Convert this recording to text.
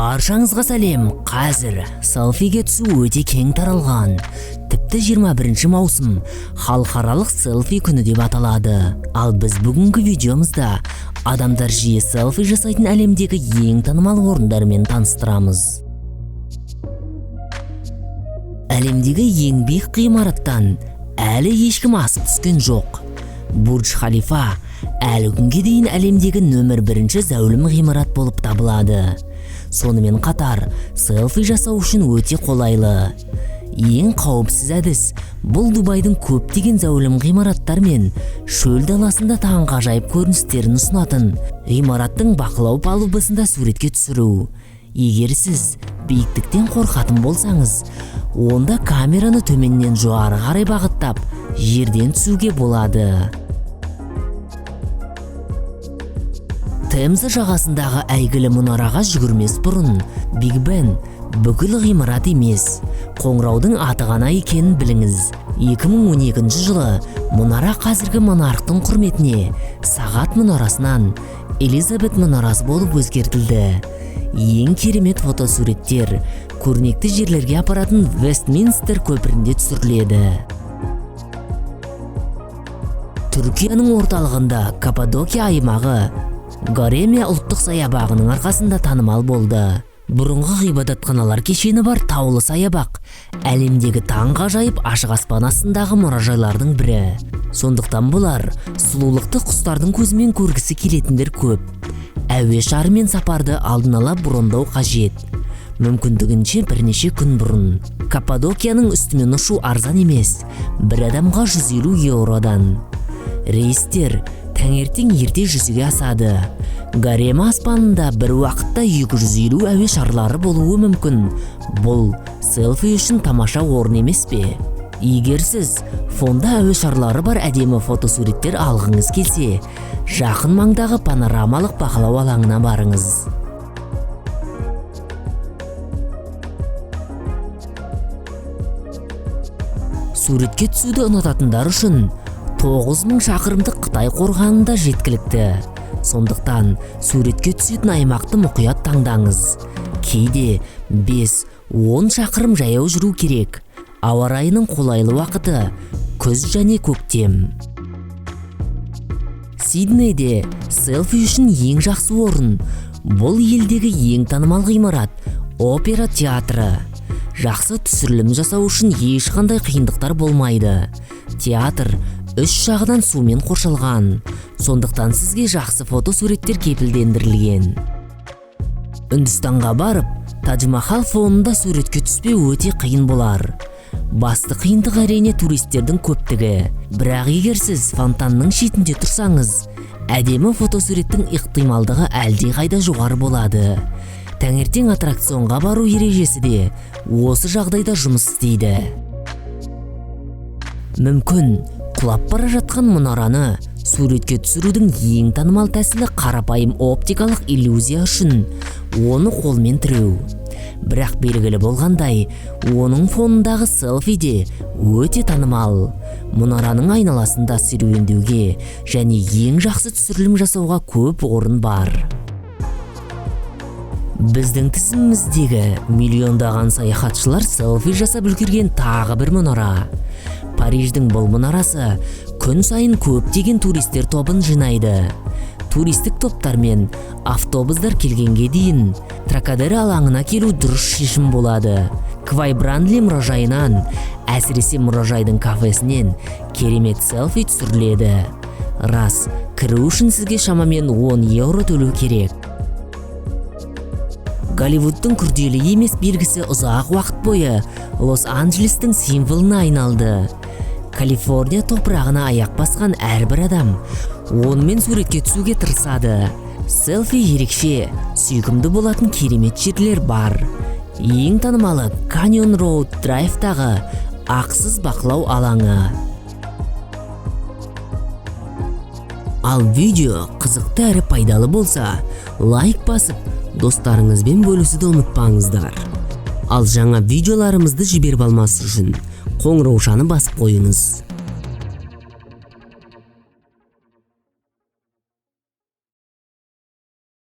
Баршаңызға сәлем. Қазір селфиге түсу өте кең таралған. Тіпті 21 маусым халықаралық селфи күні деп аталады. Ал біз бүгінгі видеомызда адамдар жиі селфи жасайтын әлемдегі ең танымал орындармен таныстырамыз. Әлемдегі ең биік ғимараттан әлі ешкім асып түскен жоқ. Бурдж Халифа әлі күнге дейін әлемдегі нөмір бірінші зәулім ғимарат болып табылады. Сонымен қатар, селфи жасау үшін өте қолайлы. Ең қауіпсіз әдіс бұл Дубайдың көптеген зәулім ғимараттар мен шөл даласында таңғажайып көріністерін ұсынатын ғимараттың бақылау палубасында суретке түсіру. Егер сіз биіктіктен қорқатын болсаңыз, онда камераны төменнен жоғары қарай бағыттап, жерден түсуге болады. Темза жағасындағы әйгілі мұнараға жүгірмес бұрын Биг Бен бүкіл ғимарат емес, қоңыраудың аты ғана екенін біліңіз. 2012 жылы мұнара қазіргі монархтың құрметіне сағат мұнарасынан Элизабет мұнарасы болып өзгертілді. Ең керемет фотосуреттер көрнекті жерлерге апаратын Вестминстер көпірінде түсіріледі. Түркияның орталығында Каппадокия аймағы Горемия ұлттық саябағының арқасында танымал болды. Бұрынғы ғибадатханалар кешені бар таулы саябақ әлемдегі таңғажайып ашық аспан астындағы мұражайлардың бірі. Сондықтан бұлар сұлулықты құстардың көзімен көргісі келетіндер көп. Әуе шарымен сапарды алдын ала брондау қажет. Мүмкіндігінше бірнеше күн бұрын. Каппадокияның үстімен ұшу арзан емес, бір адамға 150 еуродан. Рейстер таңертең ерте жүзеге асады. Гарема аспанында бір уақытта 250 әуе шарлары болуы мүмкін. Бұл селфи үшін тамаша орын емес пе? Егер сіз фонда әуе шарлары бар әдемі фотосуреттер алғыңыз келсе, жақын маңдағы панорамалық бақылау алаңына барыңыз. Суретке түсуді ұнататындар үшін 9000 шақырымдық Қытай қорғанында жеткілікті. Сондықтан суретке түсетін аймақты мұқият таңдаңыз. Кейде 5-10 шақырым жаяу жүру керек. Ауа райының қолайлы уақыты күз және көктем. Сиднейде селфи үшін ең жақсы орын. Бұл елдегі ең танымал ғимарат опера театры. Жақсы түсірілім жасау үшін ешқандай қиындықтар болмайды. Театр үш жағынан сумен қоршалған. Сондықтан сізге жақсы фотосуреттер кепілдендірілген. Үндістанға барып, Тадж-Махал фонында суретке түспеу өте қиын болар. Басты қиындық әрине туристердің көптігі. Бірақ егер сіз фонтанның шетінде тұрсаңыз, әдемі фотосуреттің ықтималдығы әлдеқайда жоғары болады. Таңертең аттракционға бару ережесі де осы жағдайда жұмыс істейді. Мүмкін, құлап бара жатқан мұнараны суретке түсірудің ең танымал тәсілі қарапайым оптикалық иллюзия үшін оны қолмен тіреу. Бірақ белгілі болғандай, оның фонындағы селфи де өте танымал. Мұнараның айналасында серуендеуге және ең жақсы түсірілім жасауға көп орын бар. Біздің тізіміміздегі миллиондаған саяхатшылар селфи жасап үлгерген тағы бір мұнара. Париждің бұл мұнарасы күн сайын көптеген туристер тобын жинайды. Туристік топтар мен автобустар келгенге дейін Трокадеро алаңына келу дұрыс шешім болады. Квай Бранли мұражайынан, әсіресе мұражайдың кафесінен керемет селфи түсіріледі. Рас, кіру үшін сізге шамамен 10 еуро төлеу керек. Голливудтың күрделі емес белгісі ұзақ уақыт бойы Лос-Анджелестің символына айналды. Калифорния топырағына аяқ басқан әрбір адам онымен суретке түсуге тырысады. Селфи ерекше, сүйкімді болатын керемет жерлер бар. Ең танымалы Каньон Роуд Драйвтағы ақысыз бақылау алаңы. Ал видео қызықты әрі пайдалы болса, лайк басып, достарыңызбен бөлісуді ұмытпаңыздар. Ал жаңа видеоларымызды жіберіп алмас үшін қоңыраушаны басып қойыңыз.